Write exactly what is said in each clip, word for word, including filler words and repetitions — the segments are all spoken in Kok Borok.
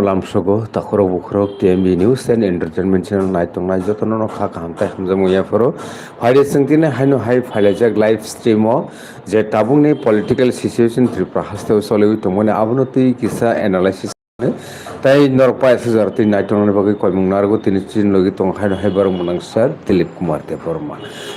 Lamsogo takhorok bukhorok T M B News and Entertainment channel naitongnai jotono no kha kaham tei hamjakmung yapharo. Phaide chwng tini haino hai phailaijak live stream o je tabukni political situation Tripura hasteo choliwi tongmani abono twi kisa analysis tei norok paisa jora twi naitongnani bagwi koimung narwgo tini chini logi tongo haino hai borok mwnang sir Dilip Kumar Debbarma.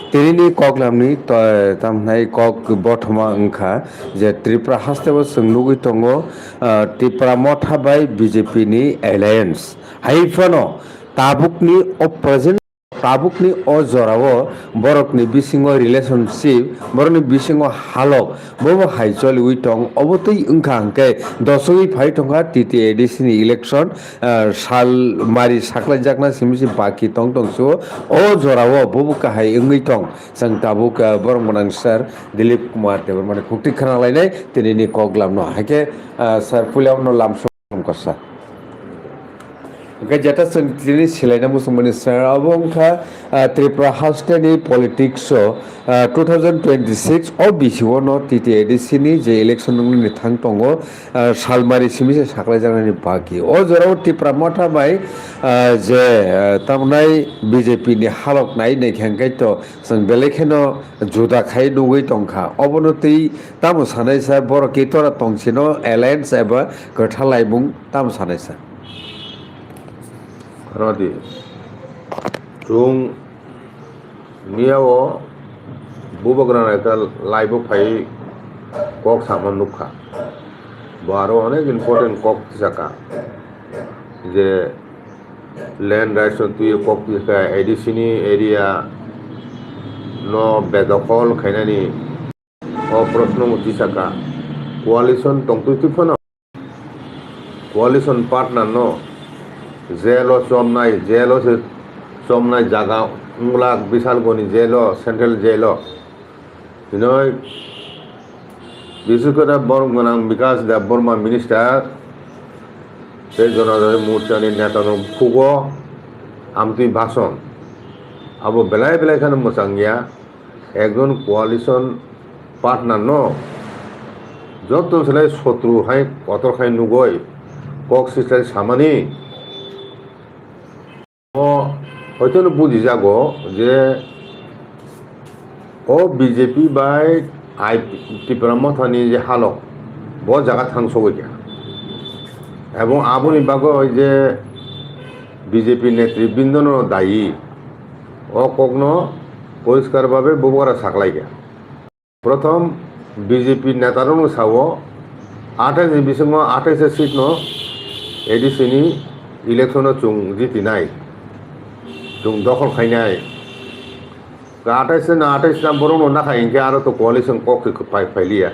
Tinini koklamni to-, tamhnai kok bothoma wngkha je Tripura hasteo chwng nugwi tongo, ah, Tipra Motha bai B J P ni alliance. Hai phano tabukni o present, tabukni o jorao borokni bisingo relationship, borokni bisingo halok, bobo hai choliwi tong, obo twi wngkha hwnkhe dosogwi phai tongkha T T A D C ni election, ah, sal mari saklaijakna simi se baki tong tong se o, o jorao bobo kahai wngwi tong. Chwng tabuk, ah, borok mwnang sir Dilip Kumar Debbarma ni khukti khna lainai tinini koklamno. Haikhe, ah, sir, puila no lamsok sir. Hwnkhe jeta chwng tini silaina muchungmani sir, abo wngkha, ah, Tripura hasteni politics o, ah, two thousand twenty-six o bisio no T T A D C ni je election wngmani thang tongo, ah, salmari simi se saklaijaknani baki. O jorao Tipra Motha bai, ah, je, ah, tamnai B J P ni halok nai nai khe hwnkhe to chwng belai kheno juda khai nugwi tongkha. Obono twi tamo sanai sa borok Kitora tongsino alliance eba kwthar laimung tamo sanai sa? Khorokdi. Chwng miyao bubagra naikha live o phai kok sama nukha. Bo aro onek important kok tisaka. Je land rights no twi kok tisaka A D C ni area no bedokhol khainani o proshno bo tisaka. Coalition tongtwi twi phano coalition partner no jail o chomnai, jail o se chomnai jaga wngla Bisalgoni jail o, central jail o. Hinoi bises kore borok gwnang Bikash Debbarma minister tei Janajati Morcha ni neta no bukhugo amtwi bhason. Abo belai belai kheno mwchang ya. Ekjon coalition partner no joto selai sotru hai kotor khai nugoi kok sislai samani o hoitono bujijago je o B J P bai I P Tipra Mothani je halok bo jaga thangsogoi kha ebong aboni bagoi je B J P netribrindono dayi o kokno poriskar babe bubora saklaikha. Prothom B J P netarokno sao, athais ni bisingo athais ta seat no A D C ni election o chwng jitinai, chwng dokhol khainai. Athais na athais ta borokno nakha hinkhe aro to coalition kok se phai phailiya.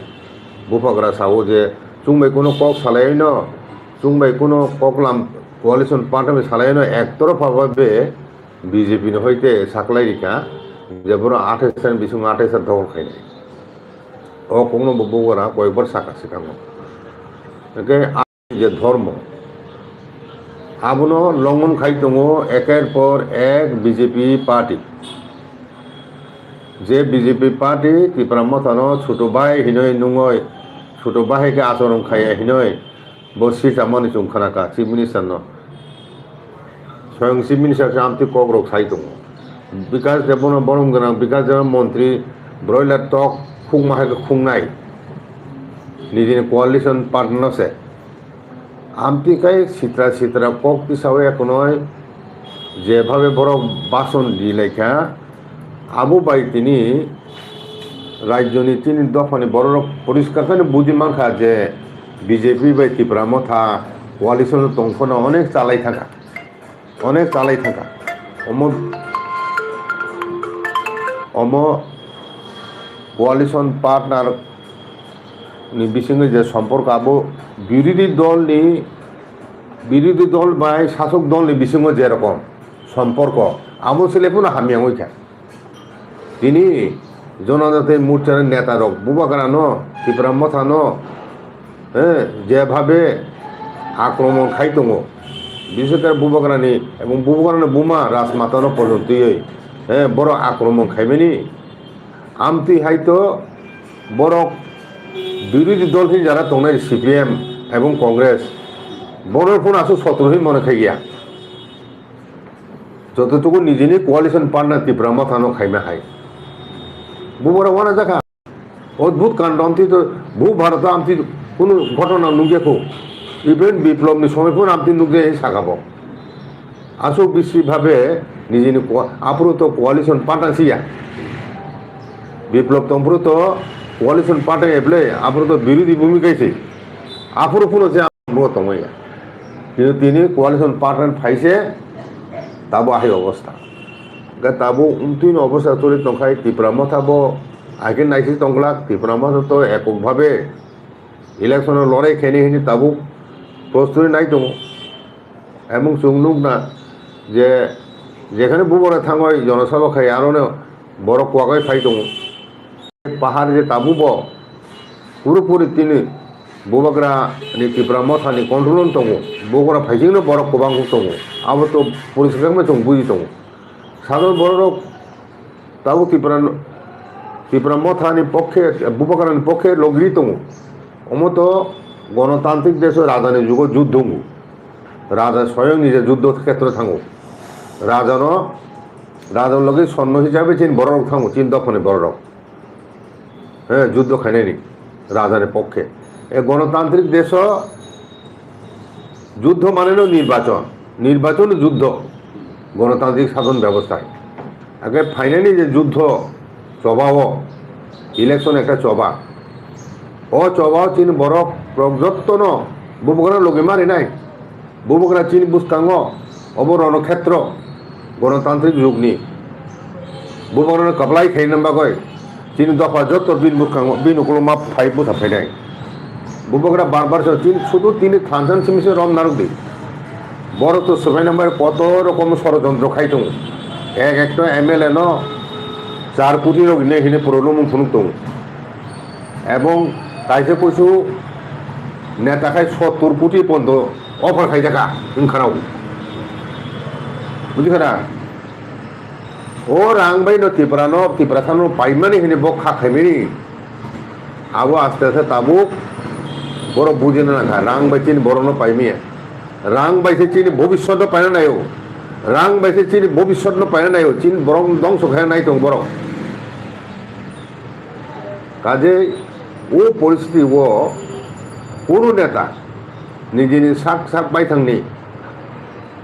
Bubagra sao je chwng bai kuno kok salaino, chwng bai kuno koklam coalition partner bai salaino ektorpha babe B J P ni hoite saklai rikha je borok athais ni bisingo athais ta dokhol khainai. O kokno bo bubora koibor saka swkango. Hwnkhe a je dhormo abono longmon khai tongo eker por ek B J P party. Je B J P party Tipra Mothano chutu bai hinoi nungoi, chutu bai khe achoron khaiya hinoi, Bo swi chamani chwng khna kha Chief Minister no. Swayang Chief Minister se amtwi kok rok sai tongo. Bikash Deb bono borom gwnang, Bikash Deb montri, broiler tok khungma hai khe khungnai. Nijini coalition partner no se. Amtwi kai sitra sitra kok tisawi ekonoi jebhabe borok bason di laikha. Abo bai tini rajyoni tini dophani bororok poriskar khe budi mankha je B J P bai Tipra Motha coalition tong phano onek chalai thangkha, onek chalai thangkha. Omo, omo coalition partner ni bisingo je somporko abo birodhi dol ni, birodhi dol bai sasok dol ni bisingo je rokom somporko abo se le phano hamya wngkha. Tini Jonojati Morcha ni neta rok Bubagra no, Tipra Motha no, eh, jebhabe akromon khai tongo, bises kore Bubagra ni ebong Bubagra ni buma Rajmata no porjonto twiwi, eh, borok akromon khaimani. Amtwi hai to borok birodhi dol hin jara tongnai C P M ebong Congress. Bono phone aswk sotro hwnwi mone khai ya. Jototuku nijini coalition partner Tipra Motha no khaima hai. Bubora wana jakha. Odbhut kando amtwi to, bu Bharat amtwi kunu ghotona nukya kho. Even Biplop ni somoi phano amtwi nukya hai saka bo. Aswk bisi bhabe nijini ko-, aphuru to coalition partner siya. Biplop tongphuru to coalition partner eble, aphuru to birodhi bhumika se. Aphuru phano se bo tongmaya. Kintu tini coalition partner phaise tabo ahai obostha. Ga tabo umtwini obostha choli tongkhai Tipra Motha bo aike naisi tongglak, Tipra Motha to ekok bhabe election o lorai khaini hini tabuk prosturi nai tongo. Emung chwng nukna je jekhane bubora thangoi jonosabha khai aroni borok kwagwi phai tongo. Pahar je tabuk bo purupuri tini bubagra ni Tipra Motha ni control o tongo. Bubagra phaisingno borok kwbang tongo. Abo to poriskar khe chwng buji tongo. Sadharon borok rok tabuk Tipra, Tipra Motha ni pokhe, bubagra ni pokhe logri tongo. Omo to gonotantrik desh o raja ni jugo juddho wngo. Raja soyong nije juddho khetro thango. Raja no, raja logi sonno hisabe chin borok rok thango, chin dophani borok rok. He, juddho khainani rajani pokkhe. E, gonotantrik desh o juddho mane no nirbachon, nirbachon juddho, gonotantrik sason bebosta. Age phainani je juddho choba o, election ekta choba. O choba o chini borok rok jotto no bubagra logi marinai. Bubagra chini bwskango obo Ronokhetro gonotantrik jugni bubagrano kwplai khaina bagwi chini dopha joto bini bwskango, bini ukuluma phai bwsa phainai. Bubagra bar bar se chini sudu tini thansa simi se rom narwk di. Borok to swbaina bai koto rokom sorojontro khai tongo. Ek ekta M L A no char koti rok hinwi hinwi problem wng phunuk tongo. Ebong kaisa kuisu neta khai sottor koti pondo offer khaijaka wngkha rok. Bujikha na? O rang bai no Tipra no, Tiprasa no paimani hinwi bo kha khaimani. Abo aste aste tabuk borok bujina nangkha, rang bai chini borok no paimaya. Rang bai se chini bhobishyot no paina naio. Rang bai se chini bhobishyot no paina naio. Chini borok dongso khaina nai tong borok. Kajei o poristiti o kunu neta nijini sak sak baithangni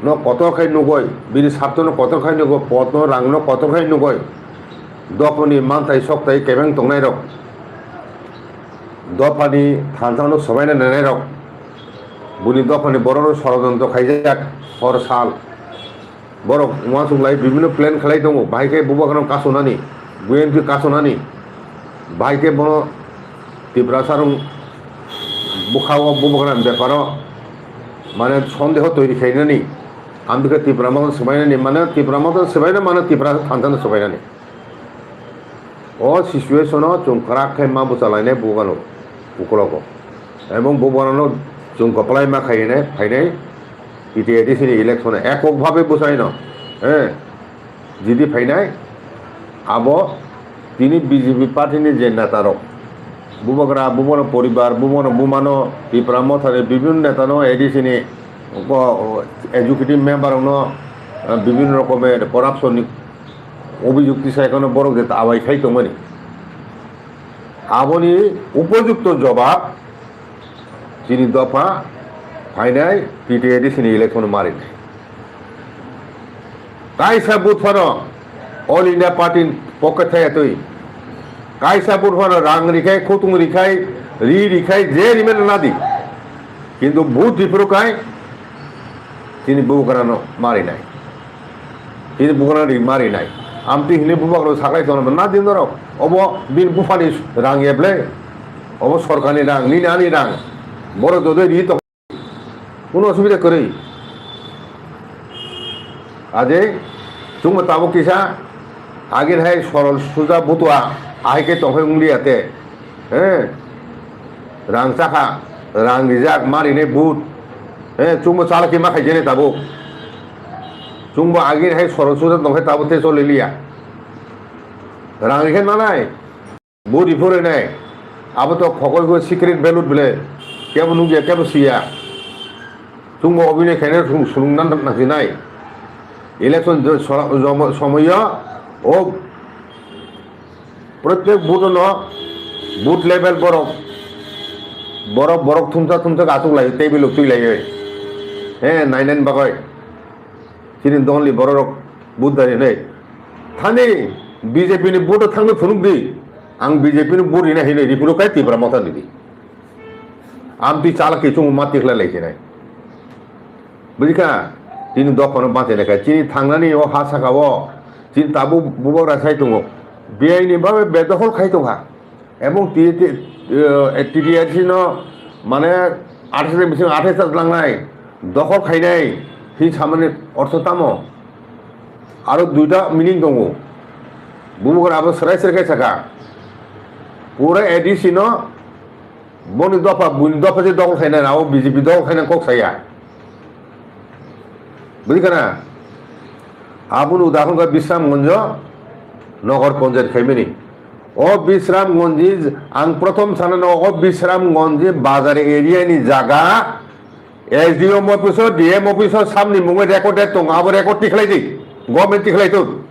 no kotor khai nugoi, bini sartho no kotor khai nugoi, pod no rang no kotor khai nugoi, dophani manthai sokthai kebeng tongnai rok, dophani thansa no sobaina nanai rok, buni dophani borok no sorojontro khaijak hor sal. Borok uansuk lai bibinno plan khlai tongo, bahai khe bubagrano kasonani, buyan khe kasonani, bahai khe bono Tiprasa rok bwkha o bubagrani beparo mane sondeho toiri khainani, amtwkhe Tipra Motha swbainani, mane Tipra Motha swbaina mane Tipra thansa no swbainani. O situation o chwng kwrak khe ma bwchalainai bubano ukologo. Ebong bubano chwng kwplai ma khainai phainai T T A D C ni election o ekok bhabe bwchaino. Eh, jidi phainai abo tini B J P party ni je neta rok bubagra, bubano poribar, bubano bumano Tipra Motha ni bibhinno neta no A D C ni ko-, executive member rok no, eh, bibhinno rokomer corruption ni obhijog tisai kheno borok je ta abai khai tongmani. Aboni upojukto jobab chini dopha phainai T T A D C ni election marinai. Kaisa booth phano All India Party ni pocket thai atwi. Kaisa booth phano rang rikhai, khutung rikhai, ri rikhai, je rimen nadi. Kintu booth diphuru khai chini bubagrano marinai. Chini bubagrano ri marinai. Amtwi hinwi bubagrano saklai tongma na din norok. Obo bini buphani rang eble. Obo sorkarni rang, nini ani rang. Borok jodoi ri tong. Kuno osubida kwrwi. Ajai, chwngbo tabuk kisa, agin hai sorol suja butua, ahai khe tongphai wnglia te. He? Rang chakha, rang rijak, ma rinai but. He, chwngbo chala khe ma khaijani tabuk. Chwngbo agin hai sorol suja tongphai tabuk te choli liya. Rang rikhe nanai. Body phore nai. Abo to khokoi go secret ballot bele. Kebo nugya, kebo siya. Chwngbo obhinoi khaina swrwng, swrwngna nangsinai. Election jo-, sora-, jomo-, somoyo o protyek booth no, booth level borok, borok, borok thumsa thumsa achuk lai, table o twi lai. He, nai nai bagwi. Chini dol ni borok booth dari nai. Thani B J P ni booth o thangwi phunuk di. Ang B J P ni booth rina hinwi ripuro kai Tipra Motha ni di. Amtwi chala kichung ma tikhlai lai sinai. Bujikha, chini dophano bachaina kha, chini thangnani o ha saka o, chini tabuk bubagra sai tongo. Biyai ni bagwi bedokhol khai tongkha. Ebong ti-, ti-, eh, T T R C no mane athais ni bising athais ta langnai, dokhol khainai, hi samani ortho tamo? Aro duita meaning tongo. Bubagra abo srai srai khe saka. Pura A D C no Boni dopha, buini dopha je dokhol khaina, abo B J P dokhol khaina kok saya. Bujikha na? Aboni udahon kha Bisramganjo Nogor Panchayat khaimani. O Bisramganji, ang prothom sana no, o Bisramganji bazar area ni jaga, S D M office o, D M office o samni mungwi recorded tongo, abo record tikhlai di, government tikhlai tong.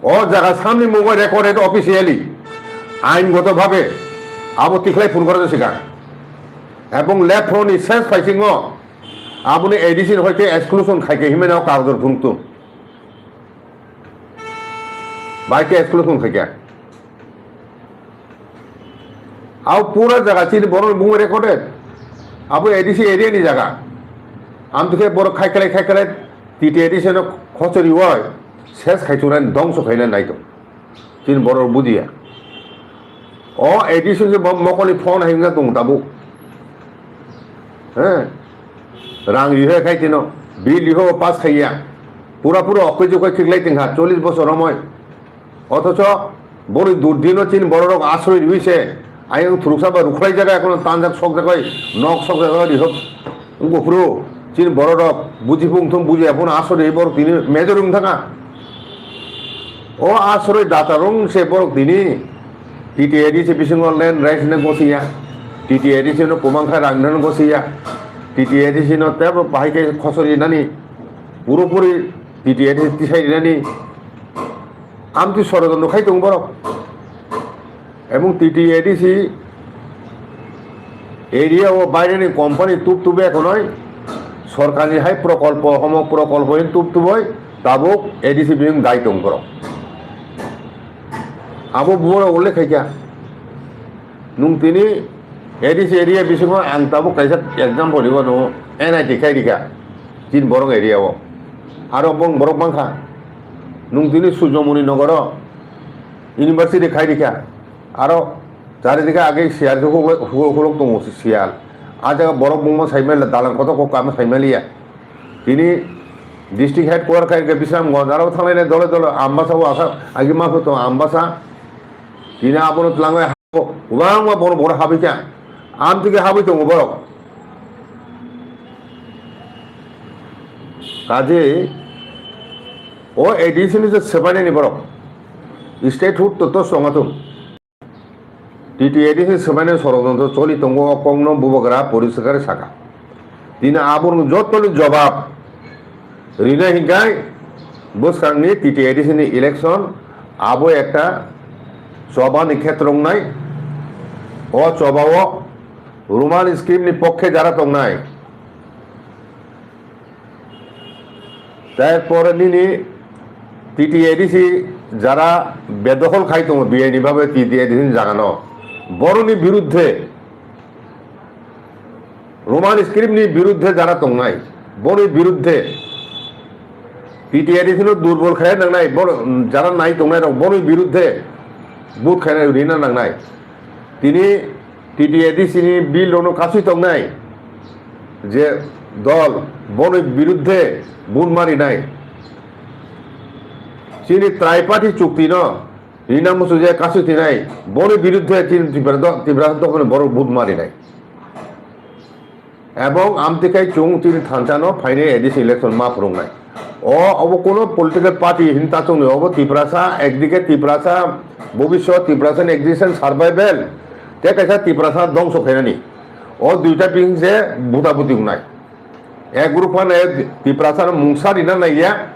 O jaga samni mungwi recorded officially, aingoto bhabe abo tikhlai phone kora jwsika. Ebong left front ni ses phaisingo aboni A D C ni hoite exclusion khaikhe himani o kagojor phunuktung. Bai khe exclusion khaikhe. Abo pura jaga chini borok ni bumung recorded. Abo A D C area ni jaga. Amtwkhe borok khaiklai khaiklai T T A D C no khochori oi ses khai chunai dongso khaina nai tong. Chini borok bujiya. O A D C se bo mokoli phone hai wngya tong tabuk. He. Rang riho khai tino. Bill riho pass khaiya. Pura pura okhe jokhe khiklai tongkha chollish bosor romoi. Othocho boni durdino chini bororok asroi riwi se ayang thuruksa ba rukhlai jaga ekono tanjak sok jagai nok sok jaga riho wngkha phuru chini bororok buji phung thung buji aphuru asroi riwi borok tini major wng thangkha. O asroi data rong se borok tini T T A D C bisingo land rights no gosiya, T T A D C no kwbangkha rang no gosiya, T T A D C no tebo bahai khe khosor rinani, puro puri T T A D C tisai rinani. Amtwi sorojontro khai tongo borok. Ebong T T A D C area o baireni company tup tup ekonoi sorkarni hai prokolpo, homo prokolpo hin tup tuboi tabuk A D C bini dai tong borok. Abo borok ullekh khaikha. Nwng tini A D C area bisingo ang tabuk kaisa example rigo, nwng N I T khai rikha chini borok area o. Aro bong borok mankha. Nwng tini Sujomoni nogoro university khai rikha. Aro charidike age siyal khe hulo-, hulo-, hulok tongo siyal. A jaga borok bungma saimaliya, dalan kotor kok kama saimaliya. Tini district headquarter khai khe Bisramganj, aro thanglai nai dole dole Ambasa o asa agi ma photo Ambasa. Tini abono twlangwi habo, kwbangma bono bono habwi kha. Amtwkhe habwi tongo borok. Kaje o A D C ni je swbainani borok. Statehood to, to songatung. T T A D C swbainani sorojontro choli tongo o kokno bubagra poriskar saka. Tini aborok jotoni jobab rina hinkai bwskangni T T A D C ni election abo ekta chobani khetra wngnai. O chobao Roman script ni pokkhe jara tongnai. Tarpore nini T T A D C jara bedokhol khai tongo, biyai ni bagwi T T A D C ni jaga no, boroni biruddhe, Roman script ni biruddhe jara tongnai, boni biruddhe T T A D C no durbol khai nangnai, bor-, jara nai tongnai rok boni biruddhe vote khai rina nangnai. Tini T T A D C ni bill rokno kasui tongnai je dol boni biruddhe vote ma rinai. Chini triparty chukti no rina muchung je kasui tinai boni biruddhe chini Tipra do-, Tipra dophani borok vote ma rinai. Ebong amtwi khai chwng chini thansa no phainai A D C election ma phwrwngnai. O, obo kuno political party hin ta chwngni, obo Tiprasa, ekdike Tiprasa bobiswt, Tiprasa ni existence, survival, tei kaisa Tiprasa dongso khainani. O duita bihing se buta buti wngnai. Ek group phano Tiprasa no mungsa rina naiya,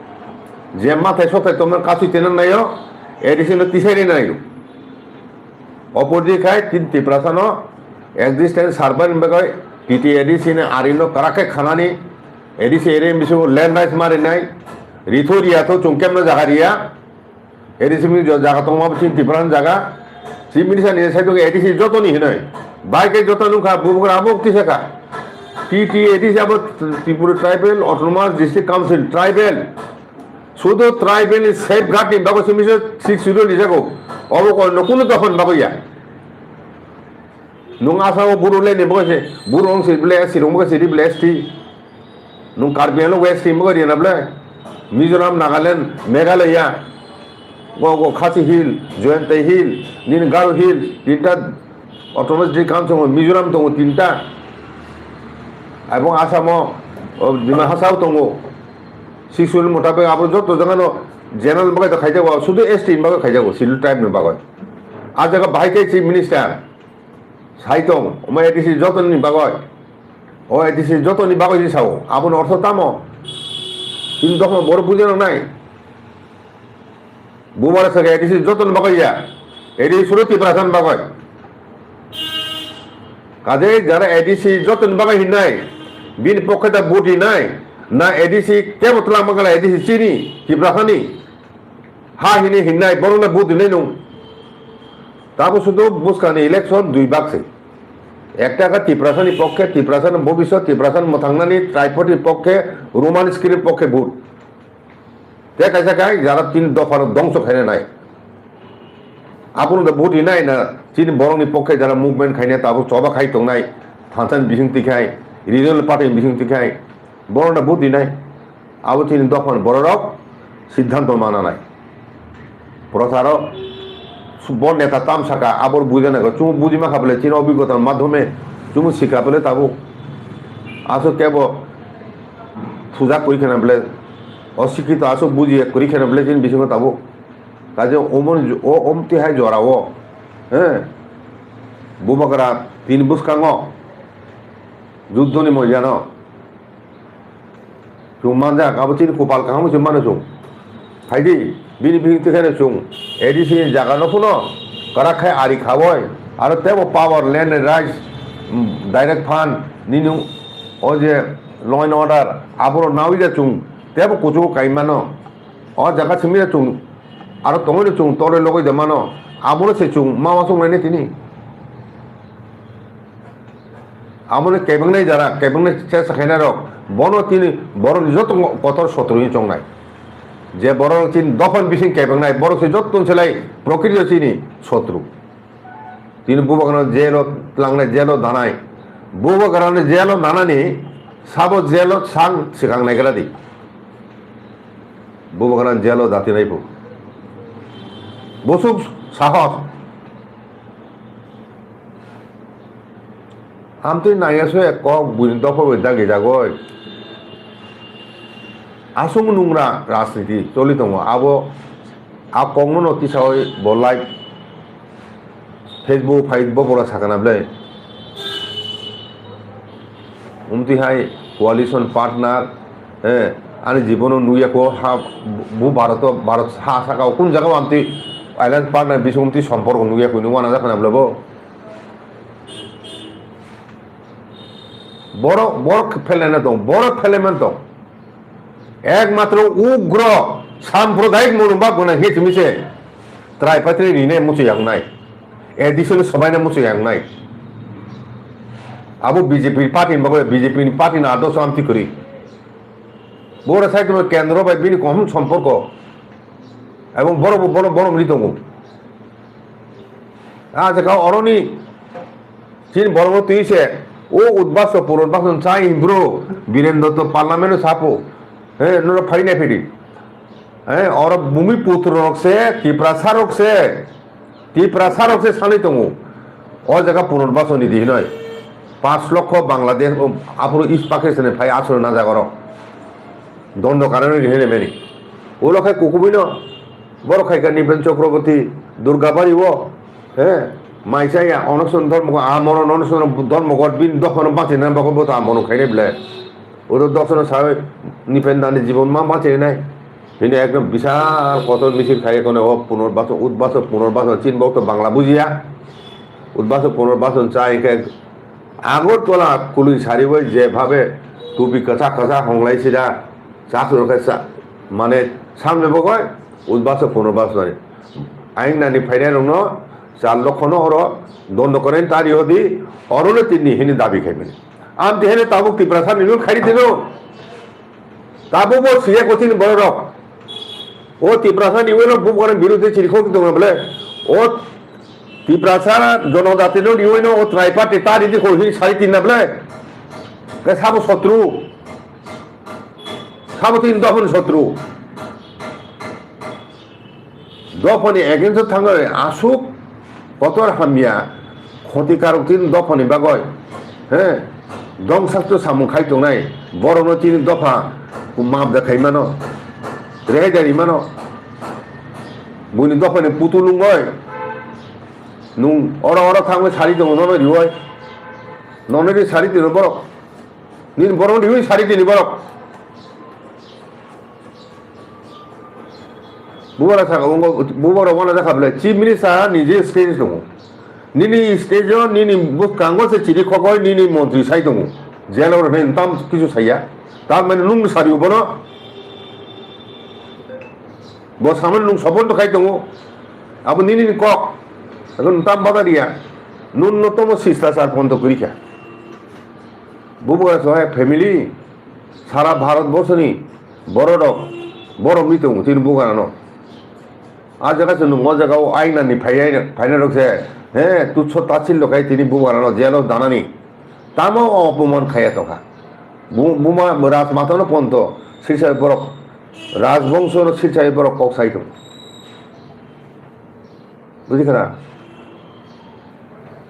je mathai sothai tongna kasui tena naio, A D C no tisai rina naio. Opor di khai tin Tiprasa no existence survive ni bagwi T T A D C ni ari no karak khe khanani, A D C area bisingo land rights ma rinai, ritho riya tho chwng kemno jaga riya. A D C ni jo-, jaga tongma bo chini Tripura ni jaga. Chief Minister ni side o A D C joto ni hinoi. Bai khe joto nung kha, bubagra abo tisa kha. T T A D C abo Tripura Tribal Autonomous District Council, tribal. Sudo tribal ni safeguard ni bagwi simi se six schedule ni jago. Obo ko no kunu dokhon bagwi ya. Nung Assam o Buru le ni bagwi se, Buru wng se bile S T, rung bagwi se bile S T. Nung Karbi Anglong West ni bagwi rina bile, Mizoram, Nagaland, Meghalaya, go, go Khasi Hill, Jaintia Hill, nini Garo Hill, tinta Autonomous District Council, Mizoram tongo tinta. Ebong Assam o, o, Dima Hasao tongo. Six schedule mutabek abo joto jagano general bagwi to khaijago, sudu S T ni bagwi khaijago, schedule tribe ni bagwi. A jaga bahai khe chief minister. Sai tong, omo A D C jotoni bagwi. O A D C jotoni bagwi se sao. Aboni ortho tamo? Chini dophano borok bujina nangnai. Bumara saka A D C jotoni bagwi ya. A D C suro Tiprasa ni bagwi. Kaje jara A D C jotoni bagwi hinnai. Bini pokhe da vote rinai. Na A D C kebo twlang mangala A D C chini Tiprasa ni. Ha hini hinnai, borokno vote rinai nung. Tabo sudu bwskangni election dui bak se. Ekta khe Tiprasani pokkhe, Tiprasani bobiswt, Tiprasani mwthangnani, Tripodni pokkhe, Roman script pokkhe vote. Tei kaisa khe jara tin dophano dongso khaina nai. Abono da vote rinai na chini borokni pokkhe jara movement khaina tabuk choba khai tongnai, thansani bising twi khai, regional party ni bising twi khai, borokno da vote rinai. Abo chini dophani bororok siddhanto mananai. Procharo su-, bo neta tam saka, abor bujana khe, chwng buji ma kha bole, chini obhiggotar madhyome chwng sikha bole tabuk. Aswk kebo thujak kwrwi khena bole, osikhito aswk buji kwrwi khena bole chini bisingo tabuk. Kaje omoni ju-, o omtwi hai jorao, he, bubagra tini bwskango juddhoni moidano Chwng manjak, abo chini kopal kaham se mano chwng. Phaidi, bini bini tikheno chwng A D C ni jaga no phano kwrak khai ari khawoi, aro tebo power, land rights, mm, direct fund, nini o je law and order, aboro nawi da chwng tebo kuchugo kai mano. O jaga simi da chwng aro tongwi da chwng torwi logoi da mano. Abono se chwng ma wasuk nai ne tini. Amoni kebengnai jara, kebengnai chesa khainai rok, bono tini borokni joto kotor sotru hinwi chongnai. Je borok chini dophani bising kebengnai, borok se joto selai prokrito chini sotru. Tini bubagrano jelo tlangnai, jelo danai. Bubagrano jelo nanani sabo jelo sang sikang naigra di. Bubagrano jelo dati naibu. Busuk sahos. Amtwi naiya se kok buini dopha bai dagi jagoi. Aswk nungra rajniti choli tongo. Abo a kokno no tisawi bo live Facebook, Facebook bora sakana ble. Umtwi hai coalition partner, eh, ani jibono nukya ko ha, bu Bharat, Bharat ha saka o kun jaga o amtwi alliance partner bising umtwi somporko nukya ko, nukya na jakana ble bo. Borok, borok phelena tong, borok pheleman tong. Ekmatro ugro samprodayik monobhab gwnang khe simi se Trai Patri rine muchung yangnai. A D C no sobaina muchung yangnai. Abo B J P party ni bagwi, B J P ni party ni adoso amtwi kwrwi. Bora sai kono kendro bai bini kohom somporko. Ebong borok bo bono, bono mili tongo. A jaga oroni chini borok twi se o Udbaso Purunbaso chai bro Birendra to parliament o sapo. He, noro phai nai phidi. He, oro bumi putro rok se, Tiprasa rok se, Tiprasa rok se sanai tongo. O jaga Purunbaso ni di hinoi. Panch lokho Bangladesh, o, aphuru East Pakistan ni phai asro na jaga rok. Dondo karani rihene meni. Ulo khai kukubuino, borok khai ka Nipen Chakraborty, Durgabari o, he, maisa ya, onoson dhormo, amoro onoson dhormo god bin dokhon bachina bagwi bo ta amoro khaine ble. Oto doksono sawi nipendani jibon ma bachai nai. Hini ekdom bisal kotor misil khai kono o punor baso, ut baso, punor baso, chin bok to Bangla bujiya. Ut baso, punor baso cha hingke Agartala kului sari bai je bhabe tupi kwchak kwchak honglai sida chak rokhe cha mane samle bokoi ut baso, punor baso nani. Aing nani phainai rokno chal lokhono oro dondo koren tari hodi oro le tini hini dabi khai mani. Amtwi hene tabuk Tiprasa ni nun khairi tino. Tabuk bo siya kochini borok rok. O Tiprasa ni ulo buk orang biru de chiri khok tong bole. O Tiprasa jono dati no ni ulo o triparty ta di khol hi sari tin na bole. Ke sabo sotru. Sabo tin dohon sotru. Dophani against o thangwi aswk kotor hamya khoti karok tini dophani bagwi, he, dongsak to samung khai tongnai, borokno tini dopha map da khai mano, rehai da ri mano, buini dophani putul wngwi nwng oro oro thangwi sari tongo nono riwi, nono ri sari tino borok, nini borok riwi sari tini borok. Bubagra saka, wngkha, bubagra wana jakha bwle, Chief Minister ni je stage tongo. Nini stage o, nini bwskango se chiri khogoi, nini montri sai tongo. Jail o rw tam kisu saiya. Tar mane nung sari bono. Bo samani nung soponto khai tongo. Abo nini ni kok. Abo tam bada dia. Nun no tomo sista sar ponto kurikha. Bubagra sohai family. Sara Bharat borsoni borok rok, borok ni tongo tini bugarano. A jaga se nwng o jaga o aina ni phainai, phainai rok se, he, tuchho tachillo khai tini bugarano jail o danani. Tamo o opoman khaiya tongkha. Bu-, buma Raj Matha no ponto, sirsa borok, Raj bongso no sirsa borok kok sai tongo. Buji khana?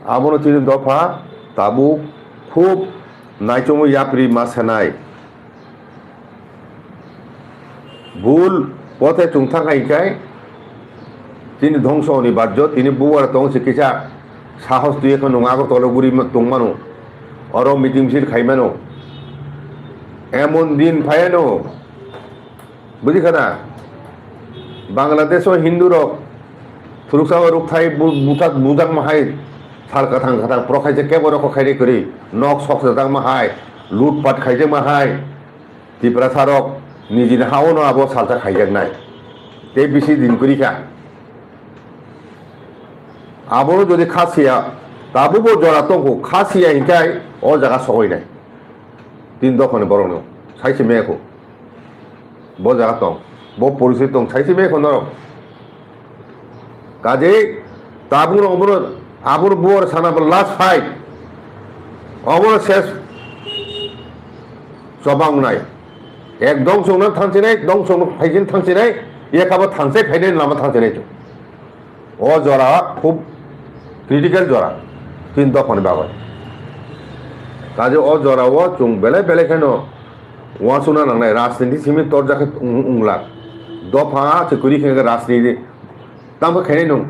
Abono tini dopha tabuk khub naichomwi yapri ma sanai. Bul pothe chwng thang hai khe tini dhongso ni bajjo tini bubar tong se kisa sahos twi khe nwng Agartala guri tong mano. Oro meeting misil khai mano. Emon din phai ano. Buji khana? Bangladesh o Hindu rok phuruksa o rukthai bu-, buthak bujakma hai sal kathang kathang pro khaijak kebo rok khairi kwrwi nok sok sajakma hai lutpat khaijakma hai Tiprasa rok nijini ha o no abo salsa khaijaknai tei bisi din kwrwi kha. Abono jodi kha siya tabukbo jora tongkhu kha siya hinkhai o jaga sogwi nai tin dophani borokno sai se mekho. Bo jaga tong, bo porisoi tong, sai se mekho norok. Kajei tabukno obono, abono buar sana bo last fight. Obono ses choba wngnai. Ek dong songno thangsinai, dong songno phaisin thangsinai, ekabo thangsai phainai lama thangsinai chwng. O jora khub critical jora, tin dophani bagwi. Kaje o jora o chwng belai belai kheno uansukna nangnai, rajniti simi torjak khe wng-, wngla. Dopha se kwrwi khe rajniti tamo khainai nwng.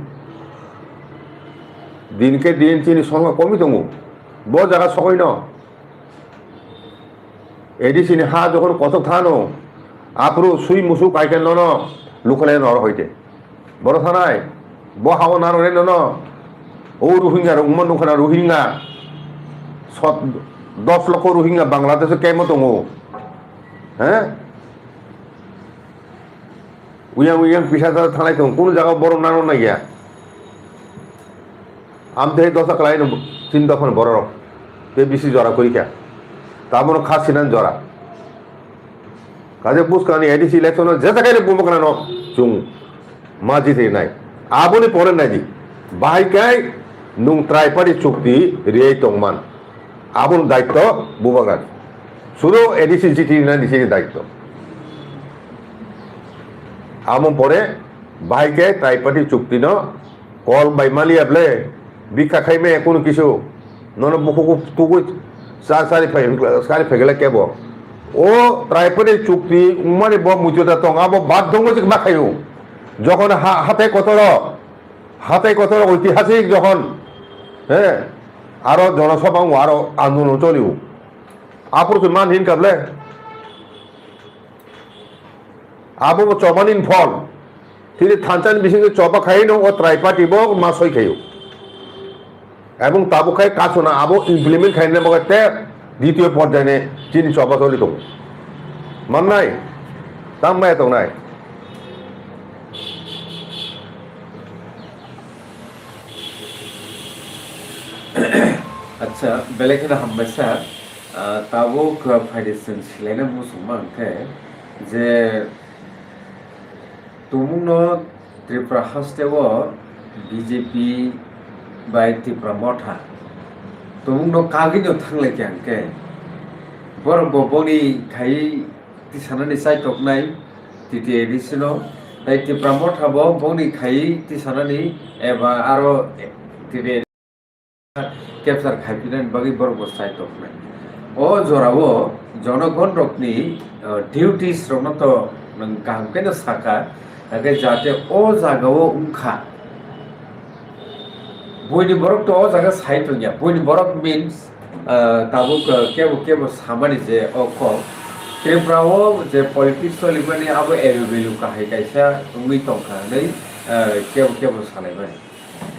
Din khe din chini songkha komwi tongo. Bo jaga sogwino. A D C ni ha jokhon kothok thano, aphuru sui musuk kai khe nono lukhalai noro hoite. Boro thanai, bo ha-o naro re nono. O Rohingya rok wngma nukha na Rohingya. Sot-, dos lokho Rohingya Bangladesh o kemo tongo. He? Uyang uyang pisa da thalai tong, kunu jaga borok nang nang ya. Amtwi dosa kwlai no tin dophani borok rok. Tei bisi jora kwrwi kha. Tamono kha sinan jora. Kaje buskang ni A D C election o jesa kaire bumukna no chung ma jiti nai. Aboni pore nai di. Bahai kai nung triparty chukti riyai tongman. Aboni daitto bubagrani. Sudo A D C chiti nani sini daitto. Amo pore bahai ke triparty chukti no kol bai maliya ble bikha khai me kunu kisu nono bukuku tugui sa sari phai sari phai gele kebo. O triparty chukti umani bo muitu da tong abo bad dong jik ma khayu. Jokhon ha-, hatai kotoro Hatai kotor oitihasik jokhon, he, aro jonosabha wngo, aro andolon choliwo. Aphuru se man hin kable, Abo bo chobani phol. Tini thansa ni bisingtwi choba khai no o triparty bo ma soi khaio. Ebong tabuk khai kasuna abo implement khaina bagwi te ditiyo porjai ni chini choba choli tongo. Mannai, tam maya tongnai. Acha, belai kheno hambai sir. Ah, tabuk, ah, phaidi chwng silaina muchungma hwnkhe je tumungno Tripura hasteo B J P bai Tipra Motha tumungno kagwino thanglaikha hwnkhe borok bo boni khai tisanani chaitoknai T T A D C no, tei Tipra Motha bo boni khai tisanani eba aro T T A D C capture khaipinani bagwi borok bo chaitoknai. O jorao jonogon rokni, uh, duties rokno to nwng kaham khe no saka, hake jate o jagao wngkha. Buini borok to o jaga sai tongya. Buini borok means, ah, tabuk, ah, kebo kebo samani je o kok. Tripura o je politics solimani abo available kahai kaisa wngwi tongkha hwnwi, ah, kebo kebo salaimani.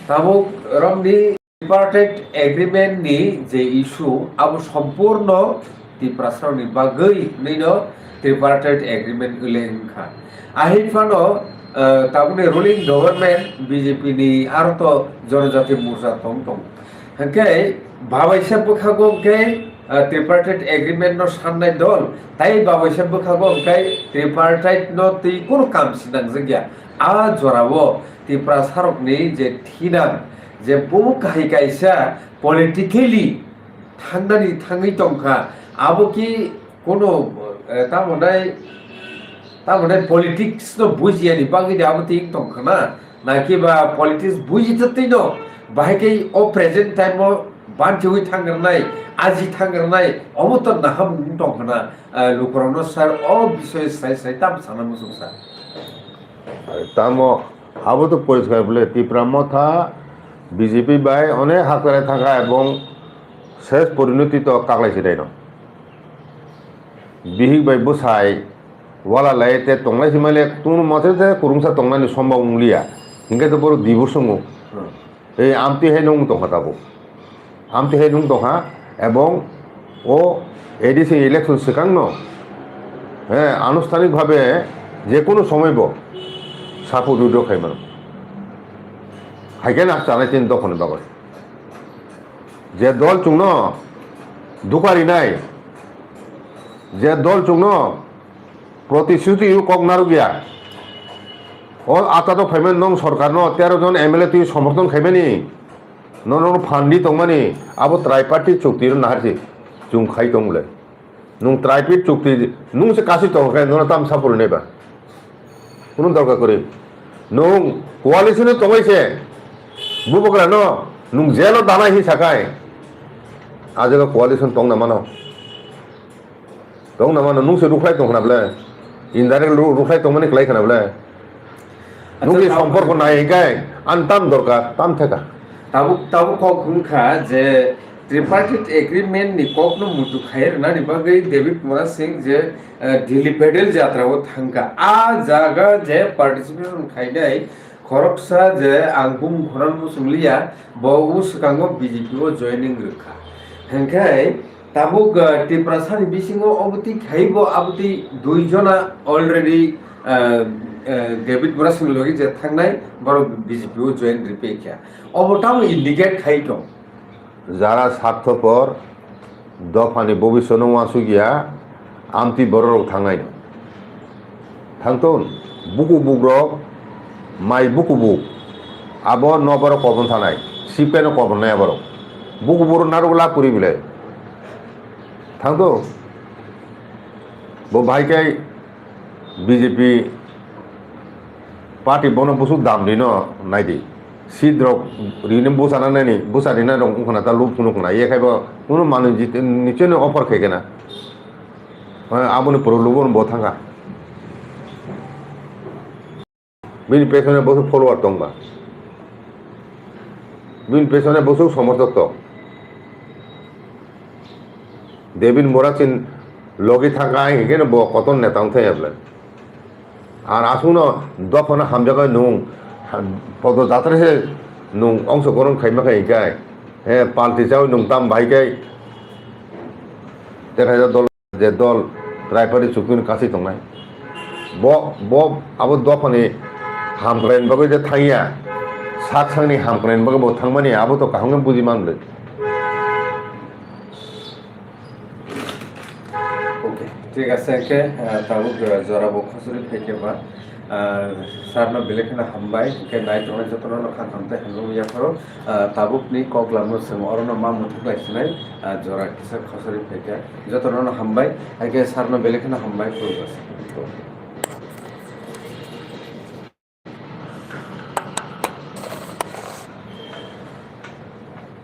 Tabuk romni tripartite agreement ni je issue abo sompurno Tiprasarokni bagwi hwnwino tripartite agreement wle wngkha. Ahai phano, eh, tabukni ruling government B J P ni aro to Jonojati Morcha tong tong. Hwnkhe babaisa bwkhago hwnkhe, eh, tripartite agreement no sannai dol, tai babaisa bwkhago hwnkhe tripartite no twi kunu kam sinangjak ya. A jorao Tiprasarokni je thinang, je bo kahai kaisa politically thangnani thangwi tongkha, abo ki kono, eh, tamo nai, tamo nai politics no bujiyani bagwi de abo twi tongkha na, naki ba politics buji twtwi no, bahai khe o present time o banchiwi thangrwnai, aji thangrwnai, omo to naham wng tongkha na, eh, lukurokno sir o bisoy sai sai tam sana muchung sir. Tamo abo to poriskar bole Tipra Motha B J P bai onek hakare thangkha ebong ses porinoti to kaklai se daino. Bihik bai bwsai wala lai te tonglai se male tunu mote te kurungsa tongnani sombab wng liya. Hinkhe to boro divorce wngo. Hmm. Ei amtwi hai nung tongkha tabuk. Amtwi hai nung tongkha ebong o A D C election swkangno, he, anusthanik bhabe je kono somoi bo support withdraw khai mano. Hai khe nak chanai tin dophani bagwi. Je dol chwngno dukarinai, je dol chwngno protishruti o kok narwkya. O ata do phaimani nong sorkarno tero jon M L A twi somorthon khaimani. Nono phandi tongmani abo tripartite chukti no naharsi chwng khai tong le. Nwng tripartite chukti nwng se kasi tong khe nono tam sapori nai ba. Kunu dorkar kwrwi. Nwng coalition o tongwi se bubagra no nwng jail o danai hi sakai. A jaga coalition tong na mano. Tong na mano, nung se rukhlai tong khna ble? Indirect ru-, rukhlai tong mani klai khna ble? Acha, nung ni tabuk, somporko nai hingkai, an tam dorkar, tam theka. Tabuk, tabuk kok wngkha je tripartite agreement ni kokno muitu khai rwnani bagwi David Murasing je, eh, Delhi Pedal Jatra o thangkha. A jaga je participation khainai, khoroksa je ang bumung khorang muchung liya, bo o swkango B J P o joining rwkha. Hwnkhe tabuk, ah, Tiprasani bisingo obotwi khaibo abotwi dui jona already, ah, ah, David Murasing logi je thangnai borok B J P o join rwphaikha. Obo tamo indicate khai tong. Jara sarthopor dophani bobiswrno uansukya, amtwi bororok thangnai. Thangthun, buku bukrok, mai buku buk, abo noborok kobon thanai, sipeno kobonnai aborok. Buku bukrok narwk la puri bile. Thangthun, bo bahai khe B J P party bono busuk dam rino naidi. Seat rok rini busa nangnani, busa rina rok wngkhana ta lub phunuk khna. Ye khaibo kunu manwi jit-, nicheno offer khaikhe na. Eh, aboni poro lubo bo thangkha. Bini pesone bosuk follower tongba. Bini pesone bosuk somorthok tong. David Murasing logi thangkha, ang hinkhe no bo kotor neta wngthai ya bwle. Ar aswkno dophano hamjaknai nwng, podo jatra se nwng ongsokoron khaima khe hinkhe, he, party chawi nwng tam bahai khe tekhaijak dol, je dol Raipari chukuni kasui tongnai. Bo, bo abo dophani hamkraini bagwi je thangya, sak sakni hamkraini bagwi bo thangmani abo to kaham khe buji manle. Okay, thik ase, hwnkhe, ah, tabuk, ah, jora bo khosori phaikhe ba, ah, sir no belai kheno hambai, hwnkhe nai tongnai jotono no kha hamtwi hamjakma yapharo, ah, tabuk ni kok lamno chwng oro no ma muthuk lai sinai, ah, jora kisa khosori phaikhe jotono no hambai, hwnkhe sir no belai kheno hambai, khulumkha sir.